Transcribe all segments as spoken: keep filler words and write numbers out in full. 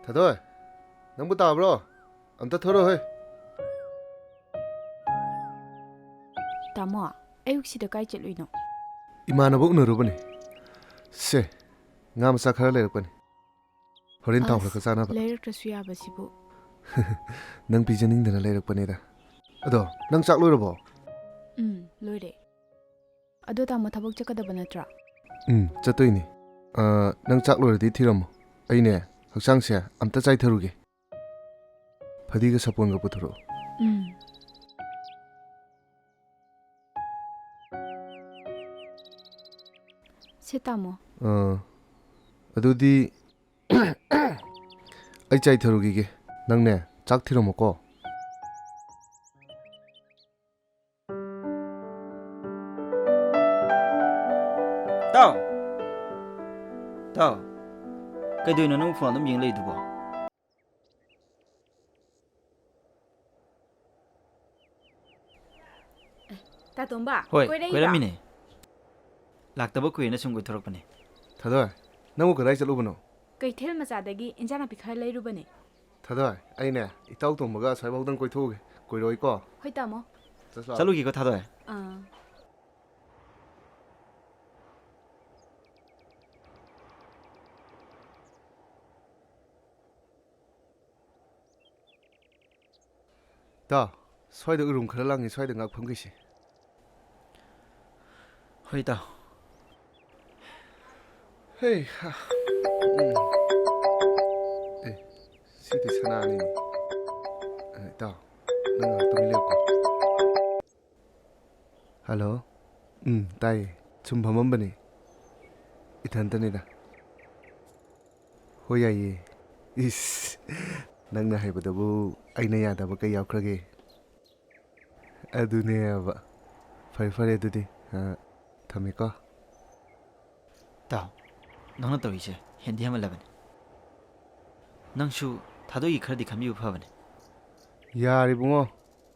ꯊꯥꯗꯣꯏ, ꯅꯪꯕꯨ ꯇꯥꯕ꯭ꯔꯣ? ꯑꯝꯇ ꯊꯣꯔꯛꯑꯣꯍꯦ꯫ ꯇꯥꯃꯣ, ꯑꯌꯨꯛꯁꯤꯗ ꯀꯥꯏ ꯆꯠꯂꯨꯏꯅꯣ? ꯏꯃꯥꯟꯅꯕ ꯎꯅꯔꯨꯕꯅꯦ꯫ ꯁꯦ, ꯉꯥ ꯃꯆꯥ ꯈꯔ ꯂꯩꯔꯛꯄꯅꯦ꯫ ꯍꯣꯔꯦꯟ ꯑꯁ, ꯇꯥꯎꯔꯒ ꯆꯥꯅꯕ꯫ ꯂꯩꯔꯛꯇ꯭ꯔꯁꯨ ꯌꯥꯕꯁꯤꯕꯨ꯫ ꯅꯪ ꯄꯤꯖꯅꯤꯡꯗꯅ ꯂꯩꯔꯛꯄꯅꯦꯗ꯫ ꯑꯗꯣ, ꯅꯪ ꯆꯥꯛ ꯂꯣꯏꯔꯕꯣ? ꯎꯝ, ꯂꯣꯏꯔꯦ꯫ ꯑꯗꯣ ꯇꯥꯃꯣ ꯊꯕꯛ ꯆꯠꯀꯗꯕ ꯅꯠꯇ꯭ꯔꯣ? ꯎꯝ, ꯆꯠꯇꯣꯏꯅꯦ꯫ ꯑ, ꯅꯪ ꯆꯥꯛ ꯂꯣꯏꯔꯗꯤ ꯊꯤꯔꯝꯃꯣ꯫ ꯑꯩꯅꯦ, ꯍꯛꯆꯥꯡꯁꯦ ꯑꯝꯇ ꯆꯥꯏꯊꯔꯨꯒꯦ꯫ ꯐꯗꯤꯒ ꯁꯥꯄꯣꯟꯒ ꯄꯨꯊꯣꯔꯛꯑꯣ꯫ ꯎꯝ꯫ ꯁꯦ ꯇꯥꯃꯣ꯫ ꯑ, ꯑꯗꯨꯗꯤ ꯑꯩ ꯆꯥꯏꯊꯔꯨꯈꯤꯒꯦ꯫ ꯅꯪꯅꯦ, ꯆꯥꯛ ꯊꯤꯔꯝꯃꯣꯀꯣ꯫ ꯇꯥꯎ! ꯇꯥꯎ! ꯀꯩꯗꯧꯅꯣ ꯅꯪ ꯐꯣꯟ ꯑꯗꯨꯝ ꯌꯦꯡ ꯂꯩꯗꯨꯕꯣ? ꯇꯥꯇꯣꯝꯕ, ꯍꯣꯏ, ꯀꯣꯏꯔꯛꯏꯔꯣ? ꯀꯣꯏꯔꯝꯃꯤꯅꯦ꯫ ꯂꯥꯛꯇꯕ ꯀꯨꯏꯔꯦꯅ ꯁꯨꯝ ꯀꯣꯏꯊꯣꯔꯛꯄꯅꯦ꯫ ꯊꯥꯗꯣꯏ, ꯅꯪꯕꯨ ꯀꯗꯥꯏ ꯆꯠꯂꯨꯕꯅꯣ? ꯀꯩꯊꯦꯜ ꯃꯆꯥꯗꯒꯤ ꯏꯟꯖꯥꯡ ꯅꯥꯄꯤ ꯈꯔ ꯂꯩꯔꯨꯕꯅꯦ꯫ ꯊꯥꯗꯣꯏ, ꯑꯩꯅꯦ, ꯏꯇꯥꯎ ꯇꯣꯝꯕꯒ ꯑꯁ꯭ꯋꯥꯏꯐꯥꯎꯗꯪ ꯀꯣꯏꯊꯣꯛꯎꯒꯦ꯫ ꯀꯨꯏꯔꯣꯏꯀꯣ? ꯍꯣꯏ, ꯇꯥꯃꯣ꯫ ꯆꯠꯂꯣ꯫ ꯆꯠꯂꯨꯒꯦꯀꯣ, ꯊꯥꯗꯣꯏ꯫ ꯑꯥ꯫ ꯇꯥꯎ, ꯁ꯭ꯋꯥꯏꯗ ꯎꯔꯨꯝ ꯈꯔ ꯂꯥꯡꯉꯤ, ꯁ꯭ꯋꯥꯏꯗ ꯉꯥꯛ ꯐꯝꯈꯤꯁꯤ꯫ ꯍꯣꯏ, ꯇꯥꯎ꯫ ꯍꯩ ꯍꯥ꯫ ꯎꯝ꯫ ꯑꯦ, ꯁꯤꯗꯤ ꯁꯅꯥꯅꯤꯅꯦ꯫ ꯑꯦ, ꯏꯇꯥꯎ, ꯅꯪ ꯉꯥꯏꯍꯥꯛ ꯇꯨꯃꯤꯟ ꯂꯩꯌꯨꯀꯣ꯫ ꯍꯜꯂꯣ꯫ ꯎꯝ, ꯇꯥꯏꯌꯦ꯫ ꯁꯨꯝ ꯐꯝꯃꯝꯕꯅꯤ꯫ ꯏꯊꯟꯇꯅꯤꯗ꯫ ꯍꯣꯏ, ꯌꯥꯏꯌꯦ꯫ ꯏꯁ, ꯅꯪꯅ ꯍꯥꯏꯕꯗꯕꯨ ꯑꯩꯅ ꯌꯥꯗꯕ ꯀꯩ ꯌꯥꯎꯈ꯭ꯔꯒꯦ? ꯑꯗꯨꯅꯦꯕ꯫ ꯐꯔꯦ, ꯐꯔꯦ ꯑꯗꯨꯗꯤ꯫ ꯑ, ꯊꯝꯃꯦꯀꯣ꯫ ꯇꯥꯎ, ꯅꯪꯅ ꯇꯧꯔꯤꯁꯦ ꯍꯦꯟꯗꯤ ꯍꯦꯟꯃꯜꯂꯕꯅꯤ꯫ ꯅꯪꯁꯨ ꯊꯥꯗꯣꯏꯒꯤ ꯈꯔꯗꯤ ꯈꯟꯕꯤꯕ ꯐꯕꯅꯤ꯫ ꯌꯥꯔꯦ ꯏꯕꯨꯡꯉꯣ,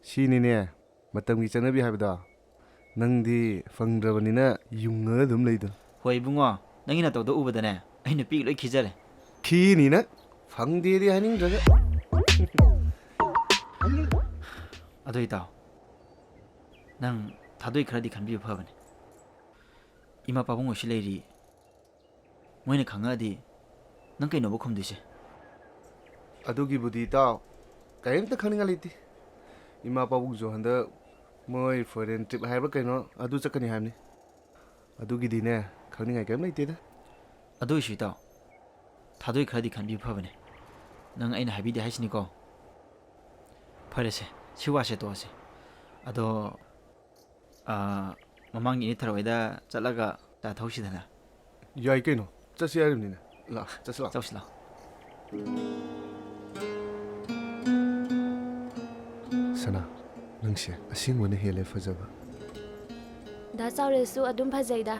ꯁꯤꯅꯤꯅꯦ ꯃꯇꯝꯒꯤ ꯆꯠꯅꯕꯤ ꯍꯥꯏꯕꯗꯣ꯫ ꯅꯪꯗꯤ ꯐꯪꯗ꯭ꯔꯕꯅꯤꯅ ꯌꯨꯡꯉꯒ ꯑꯗꯨꯝ ꯂꯩꯗꯣ꯫ ꯍꯣꯏ ꯏꯕꯨꯡꯉꯣ, ꯅꯪꯒꯤ ꯅꯇꯧꯗꯣ ꯎꯕꯗꯅꯦ ꯑꯩ ꯅꯨꯄꯤꯒ ꯂꯣꯏ ꯈꯤꯖꯔꯦ꯫ ꯈꯤꯅꯤ ꯅꯪ꯫ ꯐꯪꯗꯦꯗꯤ ꯍꯥꯏꯅꯤꯡꯗ꯭ꯔꯒ꯫ ꯑꯗꯣ ꯏꯇꯥꯎ, ꯅꯪ ꯊꯥꯗꯣꯏ ꯈꯔꯗꯤ ꯈꯟꯕꯤꯕ ꯐꯕꯅꯤ꯫ ꯏꯃꯥ ꯄꯥꯕꯨꯡ ꯑꯣꯏꯁꯨ ꯂꯩꯔꯤ, ꯃꯣꯏꯅ ꯈꯪꯉꯛꯑꯗꯤ ꯅꯪ ꯀꯩꯅꯣꯕ ꯈꯨꯝꯗꯣꯏꯁꯦ? ꯑꯗꯨꯒꯤꯕꯨꯗꯤ ꯏꯇꯥꯎ, ꯀꯔꯤꯝꯇ ꯈꯪꯅꯤꯡꯉꯥꯏ ꯂꯩꯇꯦ꯫ ꯏꯃꯥ ꯄꯥꯕꯨꯡꯁꯨ ꯍꯟꯗꯛ ꯃꯣꯏ foreign trip ꯍꯥꯏꯕ꯭ꯔꯥ ꯀꯩꯅꯣ ꯑꯗꯨ ꯆꯠꯀꯅꯤ ꯍꯥꯏꯕꯅꯤ꯫ ꯑꯗꯨꯒꯤꯗꯤꯅꯦ, ꯈꯪꯅꯤꯡꯉꯥꯏ ꯀꯔꯤꯝ ꯂꯩꯇꯦꯗ꯫ ꯑꯗꯨ ꯑꯣꯏꯁꯨ ꯏꯇꯥꯎ, ꯊꯥꯗꯣꯏ ꯈꯔꯗꯤ ꯈꯟꯕꯤꯕ ꯐꯕꯅꯦ꯫ ꯅꯪ ꯑꯩꯅ ꯍꯥꯏꯕꯤꯗꯦ ꯍꯥꯏꯁꯤꯅꯤꯀꯣ꯫ ꯐꯔꯦꯁꯦ, ꯁꯤ ꯋꯥꯁꯦ ꯇꯣꯛꯑꯁꯦ꯫ ꯑꯗꯣ, ꯑꯥ, ꯃꯃꯥꯡꯒꯤ ꯏꯅꯦ ꯊꯔꯣꯏꯗ ꯆꯠꯂꯒ ꯆꯥ ꯊꯛꯁꯤꯗꯅ꯫ ꯌꯥꯏ ꯀꯩꯅꯣ, ꯆꯠꯁꯤ ꯍꯥꯏꯔꯤꯕꯅꯤꯅꯦ꯫ ꯂꯥꯛ, ꯆꯠꯁꯤ ꯂꯥꯛ꯫ ꯆꯧꯁꯤ ꯂꯥꯛ꯫ ꯁꯅꯥ, ꯅꯪꯁꯦ ꯑꯁꯦꯡꯕꯅ ꯍꯦꯜꯂꯦ ꯐꯖꯕ꯫ ꯗꯥ ꯆꯥꯎꯔꯦꯜꯁꯨ ꯑꯗꯨꯝ ꯐꯖꯩꯗ꯫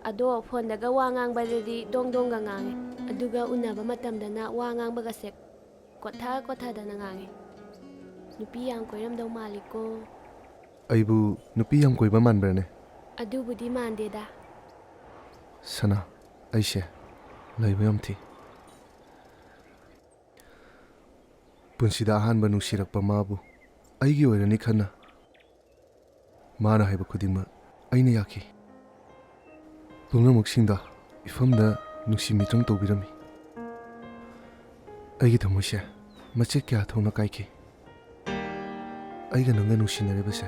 ꯑꯗꯣ ꯐꯣꯟꯗꯒ ꯋꯥ ꯉꯥꯡꯕꯗꯗꯤ ꯗꯣꯡ ꯗꯣꯡꯒ ꯉꯥꯡꯉꯦ꯫ ꯑꯗꯨꯒ ꯎꯅꯕ ꯃꯇꯝꯗꯅ ꯋꯥ ꯉꯥꯡꯕꯒꯁꯦ ꯀꯣꯠꯊ ꯀꯣꯠꯊꯗꯅ ꯉꯥꯡꯉꯦ꯫ ꯅꯨꯄꯤ ꯌꯥꯝ ꯀꯣꯏꯔꯝꯗꯧ ꯃꯥꯜꯂꯤꯀꯣ꯫ ꯑꯩꯕꯨ ꯅꯨꯄꯤ ꯌꯥꯝ ꯀꯣꯏꯕ ꯃꯥꯟꯕ꯭ꯔꯅꯦ? ꯑꯗꯨꯕꯨꯗꯤ ꯃꯥꯟꯗꯦꯗ꯫ ꯁꯅꯥ, ꯑꯩꯁꯦ ꯂꯩꯕ ꯌꯥꯝ ꯊꯤ꯫ ꯄꯨꯟꯁꯤꯗ ꯑꯍꯥꯟꯕ ꯅꯨꯡꯁꯤꯔꯛꯄ ꯃꯥꯕꯨ ꯑꯩꯒꯤ ꯑꯣꯏꯔꯅꯤ ꯈꯟꯅ ꯃꯥꯅ ꯍꯥꯏꯕ ꯈꯨꯗꯤꯡꯃꯛ ꯑꯩꯅ ꯌꯥꯈꯤ꯫ ꯄꯨꯝꯅꯃꯛꯁꯤꯡꯗ ꯏꯐꯝꯗ ꯅꯨꯡꯁꯤ ꯃꯤꯇ꯭ꯔꯪ ꯇꯧꯕꯤꯔꯝꯃꯤ꯫ ꯑꯩꯒꯤ ꯊꯃꯣꯏꯁꯦ ꯃꯆꯦꯠ ꯀꯌꯥ ꯊꯣꯛꯅ ꯀꯥꯏꯈꯤ꯫ ꯑꯩꯒ ꯅꯪꯒ ꯅꯨꯡꯁꯤꯅꯔꯤꯕꯁꯦ,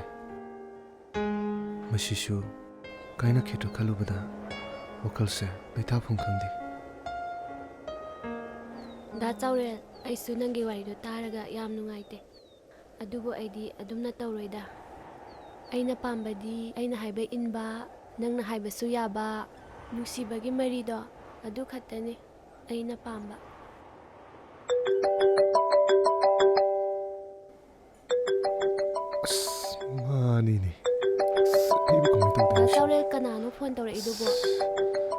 ꯃꯁꯤꯁꯨ ꯀꯥꯏꯅꯈꯤꯗ꯭ꯔꯥ ꯈꯜꯂꯨꯕꯗ ꯋꯥꯈꯜꯁꯦ ꯂꯩꯊꯥꯐꯝ ꯈꯪꯗꯦ꯫ ꯗꯥ ꯆꯥꯎꯔꯦꯜ, ꯑꯩꯁꯨ ꯅꯪꯒꯤ ꯋꯥꯔꯤꯗꯣ ꯇꯥꯔꯒ ꯌꯥꯝ ꯅꯨꯡꯉꯥꯏꯇꯦ꯫ ꯑꯗꯨꯕꯨ ꯑꯩꯗꯤ ꯑꯗꯨꯝꯅ ꯇꯧꯔꯣꯏꯗ꯫ ꯑꯩꯅ ꯄꯥꯝꯕꯗꯤ ꯑꯩꯅ ꯍꯥꯏꯕ ꯏꯟꯕ, ꯅꯪꯅ ꯍꯥꯏꯕꯁꯨ ꯌꯥꯕ, ꯅꯨꯡꯁꯤꯕꯒꯤ ꯃꯔꯤꯗꯣ, ꯑꯗꯨ ꯈꯛꯇꯅꯤ ꯑꯩꯅ ꯄꯥꯝꯕ꯫ ꯑꯁ, ꯃꯥꯅꯤꯅꯦ꯫ ꯑꯁ, ꯑꯩꯕꯨ ꯀꯃꯥꯏꯅ ꯇꯧꯗꯣꯏꯅꯣ ꯁꯤꯕꯣ? ꯆꯥꯎꯔꯦꯜ, ꯀꯅꯥꯅꯣ ꯐꯣꯟ ꯇꯧꯔꯛꯏꯗꯨꯕꯣ?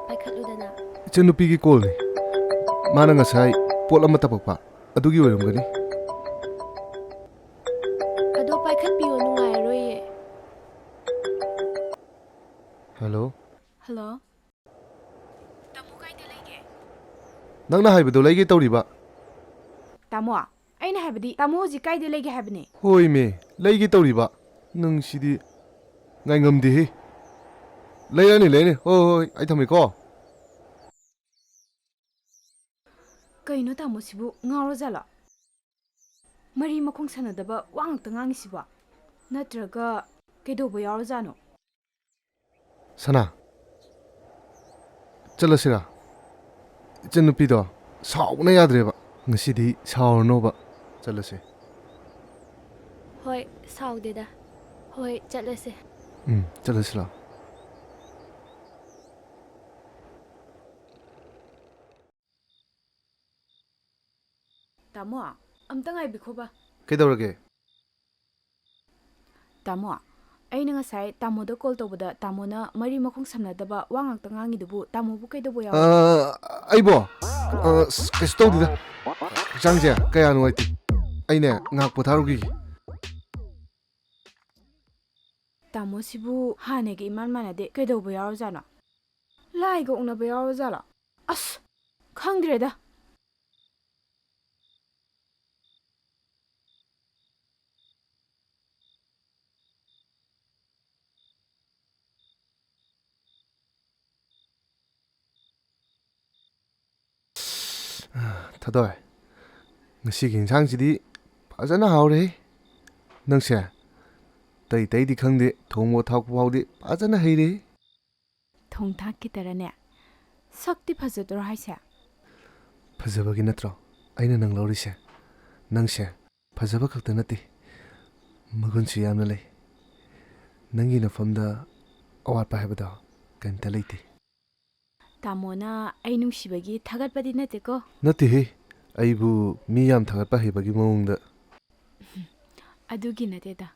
ꯄꯥꯏꯈꯠꯂꯨꯗꯅ꯫ ꯏꯆꯟꯅꯨꯄꯤꯒꯤ ꯀꯣꯜꯅꯤ꯫ ꯃꯥꯅ ꯉꯁꯥꯏ ꯄꯣꯠ ꯑꯃ ꯇꯄꯛꯄ, ꯑꯗꯨꯒꯤ ꯑꯣꯏꯔꯝꯒꯅꯤ꯫ ꯑꯗꯣ ꯄꯥꯏꯈꯠꯄꯤꯌꯣ, ꯅꯨꯡꯉꯥꯏꯔꯔꯣꯏꯌꯦ꯫ ꯍꯜꯂꯣ꯫ ꯍꯜꯂꯣ꯫ ꯇꯥꯃꯣ ꯀꯥꯏꯗ ꯂꯩꯒꯦ? ꯅꯪꯅ ꯍꯥꯏꯕꯗꯣ ꯂꯩꯒꯦ ꯇꯧꯔꯤꯕ꯫ ꯇꯥꯃꯣ, ꯑꯩꯅ ꯍꯥꯏꯕꯗꯤ ꯇꯥꯃꯣ ꯍꯧꯖꯤꯛ ꯀꯥꯏꯗ ꯂꯩꯒꯦ ꯍꯥꯏꯕꯅꯦ꯫ ꯍꯣꯏꯃꯦ, ꯂꯩꯒꯦ ꯇꯧꯔꯤꯕ꯫ ꯅꯪꯁꯤꯗꯤ ꯉꯥꯏꯉꯝꯗꯦꯍꯦ꯫ ꯂꯩꯔꯅꯤ, ꯂꯩꯔꯅꯤ꯫ ꯍꯣꯏ, ꯍꯣꯏ, ꯍꯣꯏ, ꯑꯩ ꯊꯝꯃꯦꯀꯣ꯫ ꯀꯩꯅꯣ ꯇꯥꯃꯣꯁꯤꯕꯨ ꯉꯥꯎꯔꯖꯥꯠꯂꯣ? ꯃꯔꯤ ꯃꯈꯣꯡ ꯁꯥꯟꯅꯗꯕ ꯋꯥ ꯉꯥꯛꯇ ꯉꯥꯡꯉꯤꯁꯤꯕꯣ? ꯅꯠꯇ꯭ꯔꯒ ꯀꯩꯗꯧꯕ ꯌꯥꯎꯔꯖꯥꯠꯅꯣ? ꯁꯅꯥ, ꯆꯠꯂꯁꯤꯔꯥ? ꯏꯆꯟꯅꯨꯄꯤꯗꯣ ꯁꯥꯎꯕꯅ ꯌꯥꯗ꯭ꯔꯦꯕ꯫ ꯉꯁꯤꯗꯤ ꯁꯥꯎꯔꯅꯣꯕ꯫ ꯆꯠꯂꯁꯦ꯫ ꯍꯣꯏ, ꯁꯥꯎꯗꯦꯗ꯫ ꯍꯣꯏ, ꯆꯠꯂꯁꯦ꯫ ꯎꯝ, ꯆꯠꯂꯁꯤ ꯂꯥꯛꯑꯣ꯫ ꯇꯥꯃꯣ, ꯑꯝꯇ ꯉꯥꯏꯕꯤꯈꯣꯕ꯫ ꯀꯩꯗꯧꯔꯒꯦ? ꯇꯥꯃꯣ, ꯑꯩꯅ ꯉꯁꯥꯏ ꯇꯥꯃꯣꯗ ꯀꯣꯜ ꯇꯧꯕꯗ ꯇꯥꯃꯣꯅ ꯃꯔꯤ ꯃꯈꯣꯡ ꯁꯝꯅꯗꯕ ꯋꯥ ꯉꯥꯛꯇ ꯉꯥꯡꯉꯤꯗꯨꯕꯨ ꯇꯥꯃꯣꯕꯨ ꯀꯩꯗꯧꯕ ꯑ, ꯌꯥꯎꯔꯒꯦ? ꯑꯩꯕꯣ? ꯑ, ꯑꯁ, ꯀꯩꯁꯨ ꯇꯧꯗꯦꯗ꯫ ꯍꯛꯆꯥꯡꯁꯦ ꯀꯌꯥ ꯅꯨꯡꯉꯥꯏꯇꯦ꯫ ꯑꯩꯅꯦ ꯉꯥꯏꯍꯥꯛ ꯄꯣꯊꯥꯔꯨꯈꯤꯒꯦ꯫ ꯇꯥꯃꯣꯁꯤꯕꯨ ꯍꯥꯟꯅꯒꯤ ꯏꯃꯥꯟ ꯃꯥꯟꯅꯗꯦ, ꯀꯩꯗꯧꯕ ꯌꯥꯎꯔꯖꯥꯠꯅꯣ? ꯂꯥꯏꯒ ꯎꯅꯕ ꯌꯥꯎꯔꯖꯥꯠꯂꯣ? ꯑꯁ, ꯈꯪꯗ꯭ꯔꯦꯗ꯫ ꯊꯣꯏꯗꯣꯏ, ꯉꯁꯤꯒꯤ ꯏꯟꯁꯥꯡꯁꯤꯗꯤ ꯐꯖꯅ ꯍꯥꯎꯔꯦꯍꯦ꯫ ꯅꯪꯁꯦ ꯑꯇꯩ ꯑꯇꯩꯗꯤ ꯈꯪꯗꯦ, ꯊꯣꯡꯕ ꯊꯥꯛꯄ ꯐꯥꯎꯗꯤ ꯐꯖꯅ ꯍꯩꯔꯦ꯫ ꯊꯣꯡ ꯊꯥꯛꯈꯤꯗꯔꯅꯦ? ꯁꯛꯇꯤ ꯐꯖꯗ꯭ꯔꯣ ꯍꯥꯏꯁꯦ? ꯐꯖꯕꯒꯤ ꯅꯠꯇ꯭ꯔꯣ ꯑꯩꯅ ꯅꯪ ꯂꯧꯔꯤꯁꯦ? ꯅꯪꯁꯦ ꯐꯖꯕ ꯈꯛꯇ ꯅꯠꯇꯦ, ꯃꯒꯨꯟꯁꯨ ꯌꯥꯝꯅ ꯂꯩ꯫ ꯅꯪꯒꯤ ꯅꯐꯝꯗ ꯑꯋꯥꯠꯄ ꯍꯥꯏꯕꯗꯣ ꯀꯔꯤꯝꯇ ꯂꯩꯇꯦ꯫ ꯇꯥꯃꯣꯅ ꯑꯩ ꯅꯨꯡꯁꯤꯕꯒꯤ ꯊꯥꯒꯠꯄꯗꯤ ꯅꯠꯇꯦꯀꯣ? ꯅꯠꯇꯦꯍꯦ, ꯑꯩꯕꯨ ꯃꯤ ꯌꯥꯝ ꯊꯥꯒꯠꯄ ꯍꯩꯕꯒꯤ ꯃꯑꯣꯡꯗ꯫ ꯑꯗꯨꯒꯤ ꯅꯠꯇꯦꯗ꯫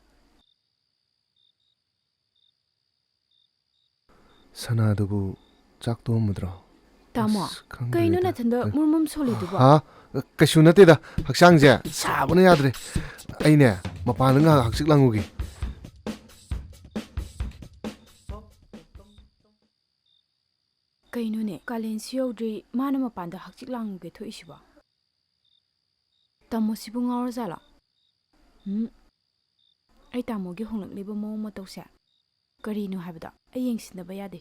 ꯁꯅꯥꯗꯨꯕꯨ ꯆꯥꯛ ꯇꯣꯛꯑꯝꯃꯗ꯭ꯔꯣ? ꯇꯥꯃꯣ, ꯑꯁ, ꯈꯪꯗ꯭ꯔꯦꯗ꯫ ꯀꯩꯅꯣ ꯅꯊꯟꯗ ꯃꯨꯔꯃꯨꯝ ꯁꯣꯜꯂꯤꯗꯨꯕꯣ? ꯍꯥ? ꯀꯩꯁꯨ ꯅꯠꯇꯦꯗ, ꯍꯛꯆꯥꯡꯁꯦ ꯁꯥꯕꯅ ꯌꯥꯗ꯭ꯔꯦ꯫ ꯑꯩꯅꯦ ꯃꯄꯥꯟꯗ ꯉꯥꯏꯍꯥꯛ ꯍꯛꯆꯤꯛ ꯂꯥꯡꯉꯨꯒꯦ꯫ ꯀꯩꯅꯣꯅꯦ, ꯀꯥꯂꯦꯟꯁꯨ ꯌꯧꯗ꯭ꯔꯤ, ꯃꯥꯅ ꯃꯄꯥꯟꯗ ꯍꯛꯆꯤꯛ ꯂꯥꯡꯉꯨꯒꯦ ꯊꯣꯛꯏꯁꯤꯕꯣ? ꯇꯥꯃꯣꯁꯤꯕꯨ ꯉꯥꯎꯔꯖꯥꯠꯂꯣ? ꯎꯝ, ꯑꯩ ꯇꯥꯃꯣꯒꯤ ꯍꯣꯡꯂꯛꯂꯤꯕ ꯃꯑꯣꯡ ꯃꯇꯧꯁꯦ ꯀꯔꯤꯅꯣ ꯍꯥꯏꯕꯗꯣ ꯑꯩ ꯌꯦꯡꯁꯤꯟꯗꯕ ꯌꯥꯗꯦ꯫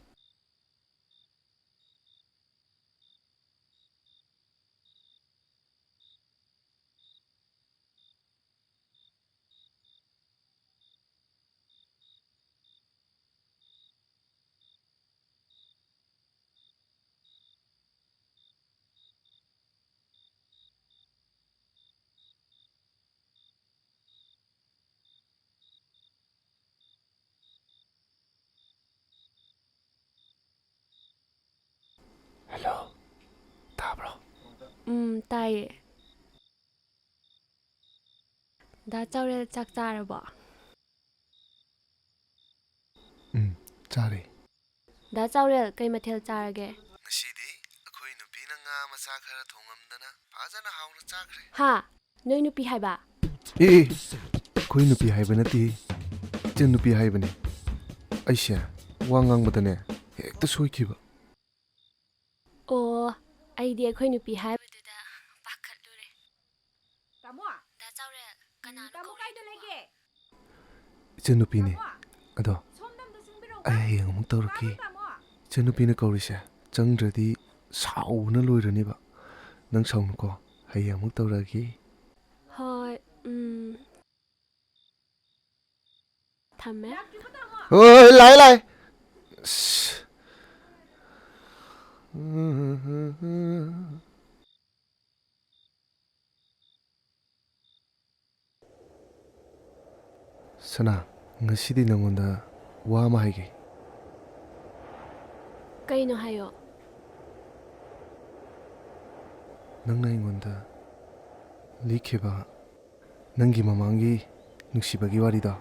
ꯍꯜꯂꯣ, ꯇꯥꯕ꯭ꯔꯣ? ꯎꯝ, ꯇꯥꯏꯌꯦ꯫ ꯗꯥ ꯆꯥꯎꯔꯦꯜ, ꯆꯥꯛ ꯆꯥꯔꯕꯣ? ꯎꯝ, ꯆꯥꯔꯦ꯫ ꯗꯥ ꯆꯥꯎꯔꯦꯜ, ꯀꯩ ꯃꯊꯦꯜ ꯆꯥꯔꯒꯦ? ꯉꯁꯤꯗꯤ ꯑꯩꯈꯣꯏ ꯅꯨꯄꯤꯅ ꯉꯥ ꯃꯆꯥ ꯈꯔ ꯊꯣꯡꯉꯝꯗꯅ ꯐꯖꯅ ꯍꯥꯎꯅ ꯆꯥꯈ꯭ꯔꯦ꯫ ꯍꯥ? ꯅꯣꯏ ꯅꯨꯄꯤ ꯍꯥꯏꯕ? ꯑꯦ, ꯑꯦ, ꯑꯩꯈꯣꯏ ꯅꯨꯄꯤ ꯍꯥꯏꯕ ꯅꯠꯇꯦ, ꯏꯆꯟ ꯅꯨꯄꯤ ꯍꯥꯏꯕꯅꯦ꯫ ꯑꯩꯁꯦ ꯋꯥ ꯉꯥꯡꯕꯗꯅꯦ ꯍꯦꯛꯇ ꯁꯣꯏꯈꯤꯕ꯫ ꯑꯣ, ꯑꯩꯗꯤ ꯑꯩꯈꯣꯏ ꯅꯨꯄꯤ ꯍꯥꯏꯕꯗꯨꯗ ꯄꯥꯈꯠꯂꯨꯔꯦ꯫ ꯇꯥꯃꯣ! ꯗꯥ ꯆꯥꯎꯔꯦꯜ, ꯀꯅꯥꯅꯣ ꯇꯥꯃꯣ ꯀꯥꯏꯗ ꯀꯧꯔꯤꯗꯨꯕꯣ? ꯂꯩꯒꯦ? ꯏꯆꯟꯅꯨꯄꯤꯅꯦ꯫ ꯇꯥꯃꯣ! ꯑꯗꯣ ꯁꯣꯝꯗ ꯑꯝꯇ ꯆꯪꯕꯤꯔꯛꯎ꯫ ꯑꯩ ꯍꯌꯦꯡ ꯑꯃꯨꯛ ꯇꯧꯔꯛꯀꯦ꯫ ꯇꯥꯕ꯭ꯔꯣ, ꯇꯥꯃꯣ? ꯏꯆꯟꯅꯨꯄꯤꯅ ꯀꯧꯔꯤꯁꯦ ꯆꯪꯗ꯭ꯔꯗꯤ ꯁꯥꯎꯕꯅ ꯂꯣꯏꯔꯅꯦꯕ꯫ ꯅꯪ ꯁꯥꯎꯅꯨꯀꯣ, ꯍꯌꯦꯡ ꯑꯃꯨꯛ ꯇꯧꯔꯛꯑꯒꯦ꯫ ꯍꯣꯏ, ꯎꯝ꯫ ꯊꯝꯃꯦ꯫ ꯍꯣꯏ, ꯂꯥꯛꯑꯦ, ꯂꯥꯛꯑꯦ꯫ ꯑꯁ꯫ ꯁꯅꯥ, ꯉꯁꯤꯗꯤ ꯅꯉꯣꯟꯗ ꯋꯥ ꯑꯃ ꯍꯥꯏꯒꯦ꯫ ꯀꯩꯅꯣ ꯍꯥꯏꯌꯣ꯫ ꯅꯪꯅ ꯑꯩꯉꯣꯟꯗ ꯂꯤꯈꯤꯕ ꯅꯪꯒꯤ ꯃꯃꯥꯡꯒꯤ ꯅꯨꯡꯁꯤꯕꯒꯤ ꯋꯥꯔꯤꯗꯣ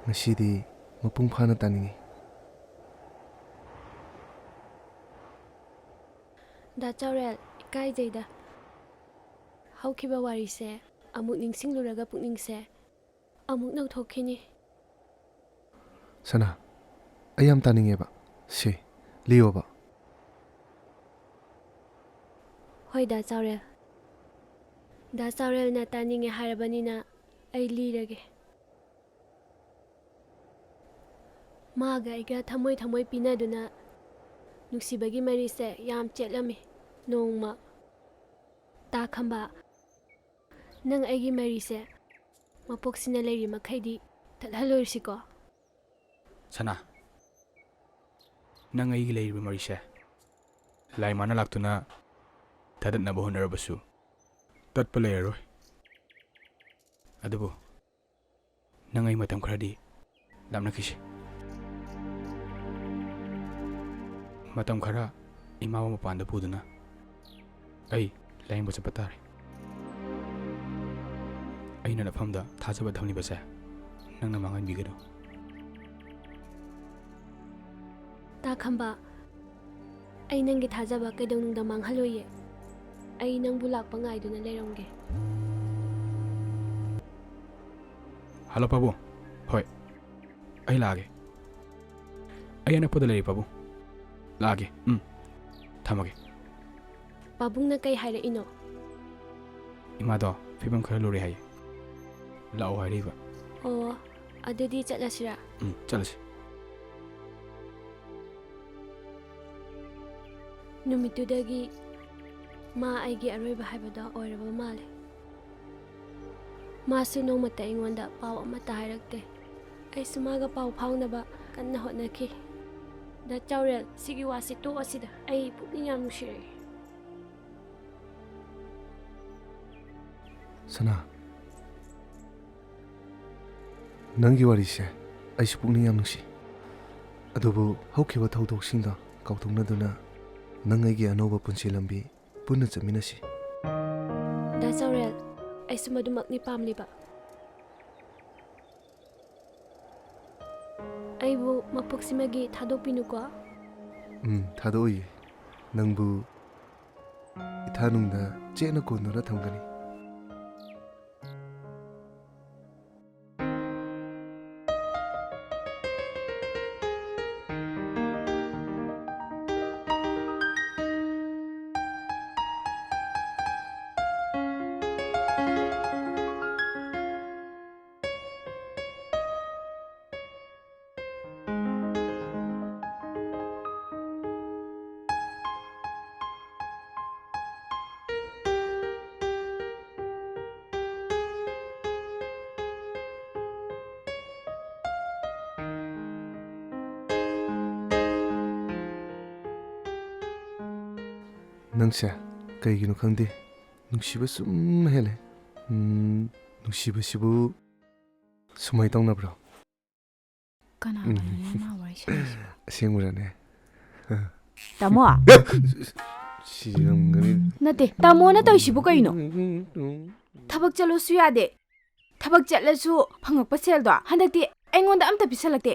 ꯉꯁꯤꯗꯤ ꯃꯄꯨꯡ ꯐꯥꯅ ꯇꯥꯅꯤꯡꯉꯤ꯫ ꯗꯥ ꯆꯥꯎꯔꯦꯜ, ꯏꯀꯥꯏꯖꯩꯗ꯫ ꯍꯧꯈꯤꯕ ꯋꯥꯔꯤꯁꯦ ꯑꯃꯨꯛ ꯅꯤꯡꯁꯤꯡꯂꯨꯔꯒ ꯄꯨꯛꯅꯤꯡꯁꯦ ꯑꯃꯨꯛ ꯅꯧꯊꯣꯛꯈꯤꯅꯤ꯫ ꯁꯅꯥ, ꯑꯩ ꯌꯥꯝ ꯇꯥꯅꯤꯡꯉꯦꯕ꯫ ꯁꯦ, ꯂꯤꯌꯣꯕ꯫ ꯍꯣꯏ, ꯗꯥ ꯆꯥꯎꯔꯦꯜ꯫ ꯗꯥ ꯆꯥꯎꯔꯦꯜꯅ ꯇꯥꯅꯤꯡꯉꯦ ꯍꯥꯏꯔꯕꯅꯤꯅ ꯑꯩ ꯂꯤꯔꯒꯦ꯫ ꯃꯥꯒ ꯑꯩꯒ ꯊꯃꯣꯏ ꯊꯃꯣꯏ ꯄꯤꯅꯗꯨꯅ ꯅꯨꯡꯁꯤꯕꯒꯤ ꯃꯔꯤꯁꯦ ꯌꯥꯝ ꯆꯦꯠꯂꯝꯃꯤ꯫ ꯅꯣꯡꯃ, ꯇꯥ ꯈꯝꯕ, ꯅꯪ ꯑꯩꯒꯤ ꯃꯔꯤꯁꯦ ꯃꯄꯣꯛꯁꯤꯅ ꯂꯩꯔꯤ ꯃꯈꯩꯗꯤ ꯇꯠꯍꯜꯂꯣꯏꯔꯁꯤꯀꯣ꯫ ꯁꯅꯥ, ꯅꯪ ꯑꯩꯒꯤ ꯂꯩꯔꯤꯕ ꯃꯔꯤꯁꯦ ꯂꯥꯏ ꯃꯥꯅ ꯂꯥꯛꯇꯨꯅ ꯊꯥꯗꯠꯅꯕ ꯍꯣꯠꯅꯔꯕꯁꯨ ꯇꯠꯄ ꯂꯩꯔꯔꯣꯏ꯫ ꯑꯗꯨꯕꯨ ꯅꯪ ꯑꯩ ꯃꯇꯝ ꯈꯔꯗꯤ ꯂꯥꯞꯅꯈꯤꯁꯤ꯫ ꯃꯇꯝ ꯈꯔ ꯏꯃꯥꯕꯨ ꯃꯄꯥꯟꯗ ꯄꯨꯗꯨꯅ ꯑꯩ ꯂꯥꯌꯦꯡꯕ ꯆꯠꯄ ꯇꯥꯔꯦ꯫ ꯑꯩꯅ ꯅꯐꯝꯗ ꯊꯥꯖꯕ ꯊꯝꯂꯤꯕꯁꯦ ꯅꯪꯅ ꯃꯥꯡꯍꯟꯕꯤꯒꯅꯨ꯫ ꯇꯥ ꯈꯝꯕ, ꯑꯩ ꯅꯪꯒꯤ ꯊꯥꯖꯕ ꯀꯩꯗꯧꯅꯨꯡꯗ ꯃꯥꯡꯍꯜꯂꯣꯏꯌꯦ꯫ ꯑꯩ ꯅꯪꯕꯨ ꯂꯥꯛꯄ ꯉꯥꯏꯗꯨꯅ ꯂꯩꯔꯝꯒꯦ꯫ ꯍꯜꯂꯣ, ꯄꯥꯕꯨꯡ꯫ ꯍꯣꯏ, ꯑꯩ ꯂꯥꯛꯑꯒꯦ꯫ ꯑꯩ ꯑꯅꯛꯄꯗ ꯂꯩꯔꯦ, ꯄꯥꯕꯨꯡ꯫ ꯂꯥꯛꯑꯒꯦ꯫ ꯎꯝ, ꯊꯝꯃꯒꯦ꯫ ꯄꯥꯕꯨꯡꯅ ꯀꯩ ꯍꯥꯏꯔꯛꯏꯅꯣ? ꯏꯃꯥꯗꯣ ꯐꯤꯕꯝ ꯈꯔ ꯂꯨꯔꯦ ꯍꯥꯏꯌꯦ꯫ ꯂꯥꯛꯑꯣ ꯍꯥꯏꯔꯛꯏꯕ꯫ ꯑꯣ, ꯑꯗꯨꯗꯤ ꯆꯠꯂꯁꯤꯔꯥ? ꯎꯝ, ꯆꯠꯂꯁꯤ꯫ ꯅꯨꯃꯤꯠꯇꯨꯗꯒꯤ ꯃꯥ ꯑꯩꯒꯤ ꯑꯔꯣꯏꯕ ꯍꯥꯏꯕꯗꯣ ꯑꯣꯏꯔꯕ ꯃꯥꯜꯂꯦ꯫ ꯃꯥꯁꯨ ꯅꯣꯡꯃꯇ ꯑꯩꯉꯣꯟꯗ ꯄꯥꯎ ꯑꯃꯠꯇ ꯍꯥꯏꯔꯛꯇꯦ꯫ ꯑꯩꯁꯨ ꯃꯥꯒ ꯄꯥꯎ ꯐꯥꯎꯅꯕ ꯀꯟꯅ ꯍꯣꯠꯅꯈꯤ꯫ ꯗꯥ ꯆꯥꯎꯔꯦꯜ, ꯁꯤꯒꯤ ꯋꯥꯁꯤ ꯇꯣꯛꯑꯁꯤꯗ꯫ ꯑꯩ ꯄꯨꯛꯅꯤꯡ ꯌꯥꯝ ꯅꯨꯡꯁꯤꯔꯛꯑꯦ꯫ ꯁꯅꯥ, ꯅꯪꯒꯤ ꯋꯥꯔꯤꯁꯦ ꯑꯩꯁꯨ ꯄꯨꯛꯅꯤꯡ ꯌꯥꯝ ꯅꯨꯡꯁꯤ꯫ ꯑꯗꯨꯕꯨ ꯍꯧꯈꯤꯕ ꯊꯧꯗꯣꯛꯁꯤꯡꯗꯣ ꯀꯥꯎꯊꯣꯛꯅꯗꯨꯅ ꯅꯪ ꯑꯩꯒꯤ ꯑꯅꯧꯕ ꯄꯨꯟꯁꯤ ꯂꯝꯕꯤ ꯄꯨꯟꯅ ꯆꯠꯃꯤꯟꯅꯁꯤ꯫ ꯗꯥ ꯆꯥꯎꯔꯦꯜ, ꯑꯩꯁꯨ ꯃꯗꯨꯃꯛꯅꯤ ꯄꯥꯝꯂꯤꯕ꯫ ꯑꯩꯕꯨ ꯃꯄꯣꯛꯁꯤꯃꯒꯤ ꯊꯥꯗꯣꯛꯄꯤꯅꯨꯀꯣ꯫ ꯎꯝ, ꯊꯥꯗꯣꯛꯑꯣꯏꯌꯦ꯫ ꯅꯪꯕꯨ ꯏꯊꯥꯅꯨꯡꯗ ꯆꯦꯠꯅ ꯀꯣꯟꯗꯨꯅ ꯊꯝꯒꯅꯤ꯫ ꯅꯪꯁꯦ ꯀꯩꯒꯤꯅꯣ ꯈꯪꯗꯦ, ꯅꯨꯡꯁꯤꯕ ꯁꯨꯝ ꯍꯦꯜꯂꯦ꯫ ꯎꯝ, ꯅꯨꯡꯁꯤꯕꯁꯤꯕꯨ ꯁꯨꯃꯥꯏ ꯇꯧꯅꯕ꯭ꯔꯣ? ꯀꯅꯥꯒꯅꯣꯅꯦ ꯃꯥ ꯋꯥꯔꯤ ꯁꯥꯟꯅꯩꯁꯤꯕꯣ? ꯑꯁꯦꯡꯕꯔꯅꯦ? ꯇꯥꯃꯣ? ꯁꯤꯔꯝꯒꯅꯤ꯫ ꯅꯠꯇꯦ, ꯇꯥꯃꯣꯅ ꯇꯧꯔꯤꯁꯤꯕꯨ ꯀꯩꯅꯣ? ꯊꯕꯛ ꯆꯠꯂꯣꯁꯨ ꯌꯥꯗꯦ꯫ ꯊꯕꯛ ꯆꯠꯂꯁꯨ ꯐꯪꯉꯛꯄ ꯁꯦꯜꯗꯣ ꯍꯟꯗꯛꯇꯤ ꯑꯩꯉꯣꯟꯗ ꯑꯝꯇ ꯄꯤꯁꯜꯂꯛꯇꯦ꯫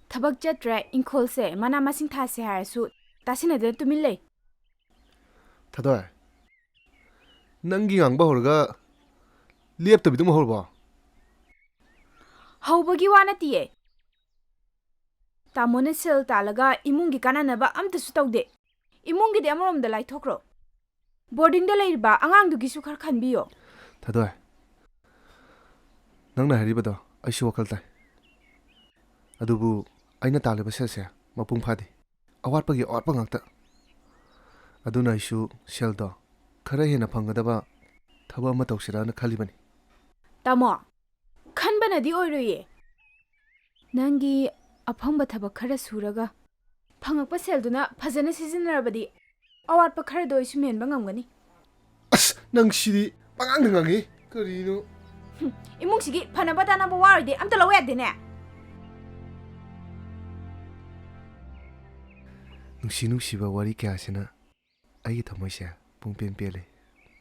ꯊꯕꯛ ꯆꯠꯇ꯭ꯔꯦ, ꯏꯪꯈꯣꯜꯁꯦ ꯃꯅꯥ ꯃꯁꯤꯡ ꯊꯥꯁꯦ ꯍꯥꯏꯔꯁꯨ ꯇꯥꯁꯤꯟꯅꯗꯅ ꯇꯨꯃꯤꯟ ꯂꯩ꯫ ꯊꯥꯗꯣꯏ, ꯅꯪꯒꯤ ꯉꯥꯡꯕ ꯍꯧꯔꯒ ꯂꯦꯞꯇꯕꯤꯗꯨꯝ ꯍꯧꯔꯕꯣ? ꯍꯧꯕꯒꯤ ꯋꯥ ꯅꯠꯇꯤꯌꯦ꯫ ꯇꯥꯃꯣꯅ ꯁꯦꯜ ꯇꯥꯜꯂꯒ ꯏꯃꯨꯡꯒꯤ ꯀꯥꯟꯅꯅꯕ ꯑꯝꯇꯁꯨ ꯇꯧꯗꯦ꯫ ꯏꯃꯨꯡꯒꯤꯗꯤ ꯑꯃꯔꯣꯝꯗ ꯂꯥꯏꯊꯣꯛꯈ꯭ꯔꯣ꯫ ꯕꯣꯔꯗꯤꯡꯗ ꯂꯩꯔꯤꯕ ꯑꯉꯥꯡꯗꯨꯒꯤꯁꯨ ꯈꯔ ꯈꯟꯕꯤꯌꯣ꯫ ꯊꯥꯗꯣꯏ, ꯅꯪꯅ ꯍꯥꯏꯔꯤꯕꯗꯣ ꯑꯩꯁꯨ ꯋꯥꯈꯜ ꯇꯥꯏ꯫ ꯑꯗꯨꯕꯨ ꯑꯩꯅ ꯇꯥꯜꯂꯤꯕ ꯁꯦꯜꯁꯦ ꯃꯄꯨꯡ ꯐꯥꯗꯦ꯫ ꯑꯋꯥꯠꯄꯒꯤ ꯑꯋꯥꯠꯄ ꯉꯥꯛꯇ꯫ ꯑꯗꯨꯅ ꯑꯩꯁꯨ ꯁꯦꯜꯗꯣ ꯈꯔ ꯍꯦꯟꯅ ꯐꯪꯒꯗꯕ ꯊꯕꯛ ꯑꯃ ꯇꯧꯁꯤꯔꯥꯅ ꯈꯜꯂꯤꯕꯅꯤ꯫ ꯇꯥꯃꯣ, ꯈꯟꯕꯅꯗꯤ ꯑꯣꯏꯔꯣꯏꯌꯦ꯫ ꯅꯪꯒꯤ ꯑꯐꯪꯕ ꯊꯕꯛ ꯈꯔ ꯁꯨꯔꯒ ꯐꯪꯉꯛꯄ ꯁꯦꯜꯗꯨꯅ ꯐꯖꯅ ꯁꯤꯖꯤꯟꯅꯔꯕꯗꯤ ꯑꯋꯥꯠꯄ ꯈꯔꯗꯣ ꯑꯩꯁꯨ ꯃꯦꯟꯕ ꯉꯝꯒꯅꯤ꯫ ꯑꯁ, ꯅꯪ ꯁꯤꯗꯤ ꯄꯉꯥꯡꯗ ꯉꯥꯡꯉꯤ꯫ ꯀꯔꯤꯅꯣ? ꯍꯨꯝ, ꯏꯃꯨꯡꯁꯤꯒꯤ ꯐꯅꯕ ꯇꯥꯅꯕ ꯋꯥꯔꯨꯗꯤ ꯑꯝꯇ ꯂꯧ ꯌꯥꯗꯦꯅꯦ꯫ ꯅꯨꯡꯁꯤ ꯅꯨꯡꯁꯤꯕ ꯋꯥꯔꯤ ꯀꯌꯥꯁꯤꯅ ꯑꯩꯒꯤ ꯊꯃꯣꯏꯁꯦ ꯄꯨꯡ ꯄꯦꯟ ꯄꯦꯜꯂꯦ꯫